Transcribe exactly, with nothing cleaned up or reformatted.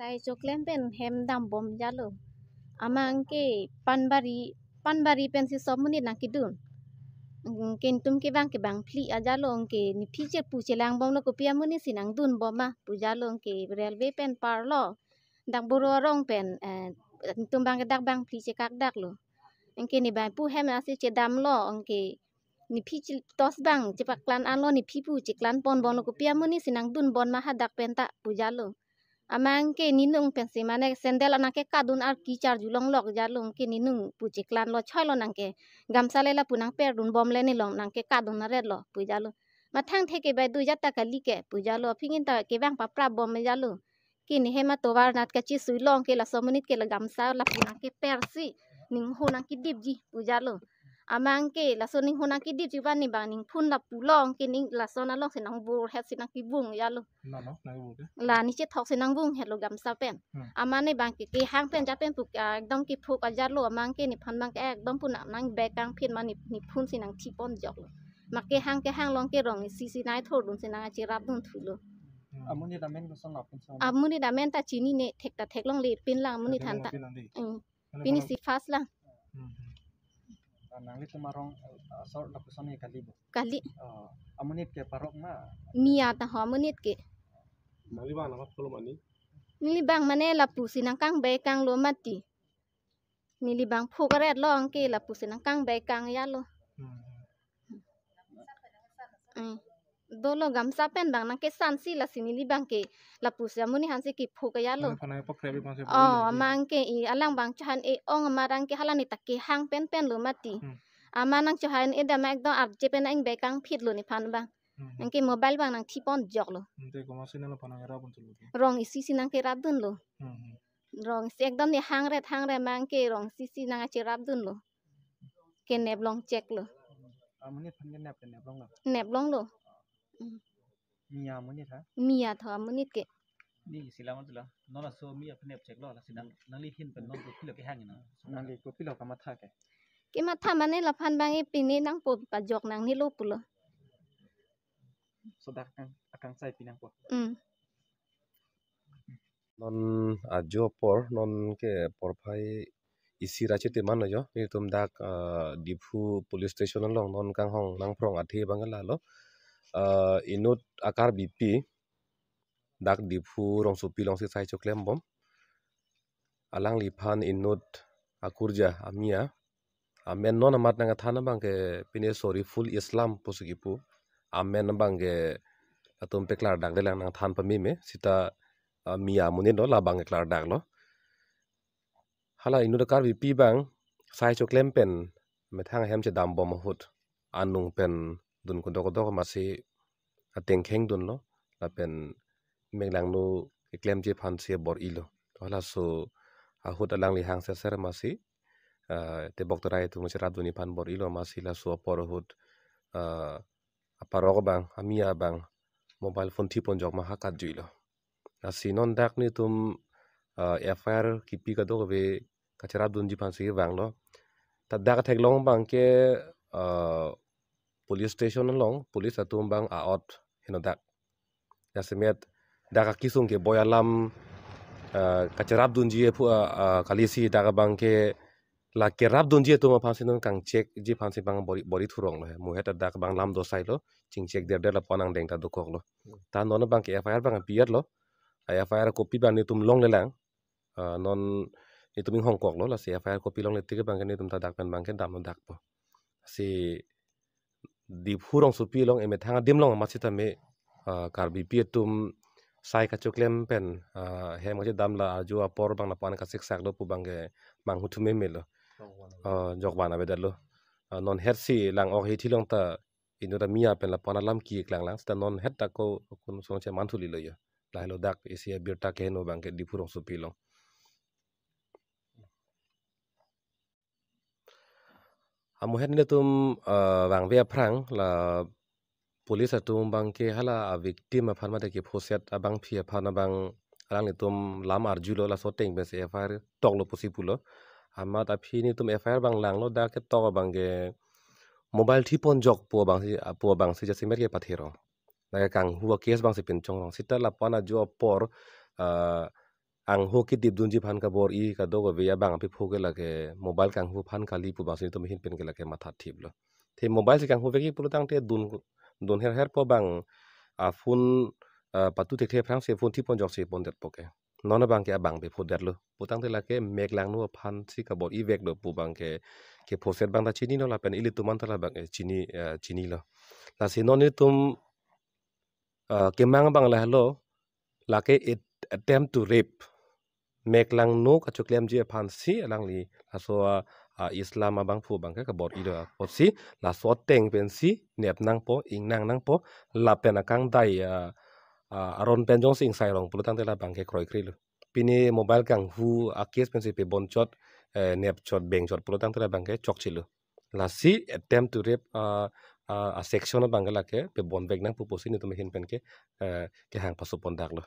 Sai choklem pen hem dambom jalo. Amat ke Panbari, Panbari pensi som monit nangkedun. Anke netum kevang ke bangphli ajalo, anke nephi chepu chelangbomlo, kopi amonit si nangdunbom ma pu jalo, anke railway pen parlo. Dak Boro arong pen, eh, netum abang ke dak bangphli chekak daklo. Anke ne bangpo hem asi chedamlo, anke nephi chi-, tos abang chepaklang anlo, nephi pu cheklang ponbomlo, kopi amonit si nangdunbom ma hadak pen ta pu jalo. Amat ke ninung pensi mane sandal nangkekadun arki charju longlok jalo, anke ninung pu cheklanglo, choilo nangke gamsa le lapu nangperdunbomle, ne along nangkekadun aretlo pu jalo. Mathang theke bai dujat ta kali ke pu jalo, aphi ingin ta kevang paprapbom jalo. Ke ne hem atovar nat kachesui long ke laso amonit ke la gamsa lapu nangkepersi, ningho nangkedipji pu jalo. Amat ke laso ningho nangkedipji abang ne bang ningphun lapu long ke ning lason along si nangbur het si nangkevung jalo. Nano, nangkevung ke? La ne chethok si nangvung hetlo gamsa pen. Hmm. Amat ne bang ke kehang pen jat pen pu, ah, ekdom kephuk ajatlo, amat ke nephan abang ke ekdom pu nang, nangbekangphit ma ne, nephun si nangthipon joklo. Ma kehang kehang long ke rong isi si nangthordun si nangcherapdun thulo. Hmm. Amonit amen koson lo, pinso? Amonit amen ta chinine, thek ta theklongle pin lang amonit aphan ta. Theklongle pin lang dei. Hmm. Nangli pini pano- si first lang. Hmm. Ah, nanglitum arong, eh, asor lapuson ke kali bo? Kali. Oh, amonit ke parok ma? Mia ta ho amonit ke. Nangli bang nama pulo mane? Neli bang mane lapu si nangkangbekanglo mati. Neli bang phuk aretlo, anke lapu si nangkangbekang jalo. Hmm. Hmm. Dolo gamsa pen bang nangkesansi, lasi neli bang ke lapu si amonit aphansi kephuk jalo. Mane phanai pokre bi phansi Oh, bor-ilo. Amat ke i alang bang chohan-e ong amat, anke hala ne ta kehang penpenlo mati. Hmm. Amat nangchohan-e dam ekdom arje pen nang-bekangphitlo nephan bang. Hmm. Anke mobile bang nangthipon joklo. Ante komatsi nangli phan nangrapdun thulo? Rong isi si nangkerapdunlo. Hmm, hmm. Rong isi ekdom ne hangret hangre, amat ke rong isi si nangcherapdunlo. Kenep long cheklo. Amonit aphan kenep, kenep longlo? Nep longlo. Hmm. Mia amonit ha? Mia tho amonit ke. Neli si lam atulo. Non laso mia aphan nep cheklo, lasi nang, nangli ahin pen non kopilo kehang ina? Nangli kopilo kamatha ke? Kematha mane laphan bang e pine nangpo, pajok nangnelo pulo. So dak ang, akangsai pi nangpo. Hmm. Non ajo apor, non ke porphai isi ra chitiman lo jo. Netum dak, ah, Diphu Police Station along non kanghon nangphrong athe abang ke lalo. Ah, inut a-Karbipi dak Diphu rongsopi alongsi sai choklembom. Alangliphan inut akurja amia amen non amat nangkethan abang ke pine Soriful Islam pusi kipu. Amen abang ke latum paklardakdelang, nangthan pameme, seta, ah, mia amonit lo labang keklardaklo. Hala inut a-Karbipi abang sai choklem pen methang ahem chedambom ahut anung pen dun kudok kudok amatsi atengkheng dunlo, lapen mek langno keklemji aphansi bor-ilo. To halaso ahut alangli hangseser amatsi, ah, tebok terai atum cherapdunji aphan bor-ilo amatsi laso apor ahut, ah, aparok abang, amia abang mobile phone thipon jok ma ha katjuilo. Lasi non dak netum, ah, F I R kipi kadokave kacherapdunji aphansi vanglo. Ta dak theklong abang ke, ah, police station along police atum abang a-ot heno dak. Jasemet dak akesung keboi alam, ah, kacherapdunji aphu, ah, ah, kalisi dak abang ke la kerapdunji atum aphansi non kangchekji aphansi abang bor-i, bor-i thuronglo he. Muhet dak abang lam dosailo, chingchek derder lapu-an angdeng ta dokoklo. Hmm. Ta non abang ke F I R abang pi-etlo. A-F I R copy abang netum longlelang. Ah, non netum inghongkoklo, lasi F I R copy longle tik abang ke netum ta dak pen abang ke damlo dakpo. Si Diphu rongsopi along emethang adim along amat sitame, ah, Karbipi atum sai kachoklem pen, ah, hem kachedam la ajo apor abang lapu-an kasiksak do pu abang ke manghu thu memelo. Ah, jokban avedetlo. Ah, non hetsi lang-ok hithi along ta inut amia pen lapu-an alam keklang lang, seta non het ta ko kun song cheman thulilo jo. Lahelo dak isi abirta keheno abang ke Diphu rongsopi along. Amuhet netum, eh, vangve aphrang la police atum abang ke hala a-victim aphan mate kephoset abangpi aphan abang alanglitum lam arjulo, laso ateng pensi F I R toklo pusi pulo. Amat aphi netum F I R abang langlo, dak ketok abang ke mobile thipon jok pu abangsi, pu abangsi jasemet ke patherong. Lake kanghu a-case abangsi pinchongrong. Seta lapu-an ajo apor, eh, angho kedip dunji aphan kabor-i kadokave abang apiphu ke lake mobile kanghu aphan kali pu abangsi netum ahin pen ke lake mathathiplo. Te mobile si kanghu vekji pulo tangte dun, dun her her po abang, ah, phone, ah, patu thekthe aphrangsi phone thipon ajoksi pondetpo ke. Non abang ke abang apiphu detlo. Pu tangte lake mek langno aphansi kabor-i veklo pu abang ke, kephoset abang ta chinilo lapen ilitum an ta labang, eh, chini, eh, chinilo. Lasi non netum, ah, kemang abang lahelo, lake it-, attempt to rape. Mek langno kachoklemji aphansi alangli laso, ah, ah, Islam abangphu abang ke kabor-ilo apotsi laso ateng pensi nep nangpo, ingnang nangpo, lapen akangdai, ah, ah, aron pen jongsi ingsai rong pulo tangte labang ke kroikrelo. Pini mobile kanghu a-case pensi pebonchot, eh, nepchot bengchot pulo tangte labang ke chokchelo. Lasi attempt to rape, ah, ah, a-section abang ke lake pebon vek nangpo pusi netum ahin pen ke, eh, kehang paso pondaklo.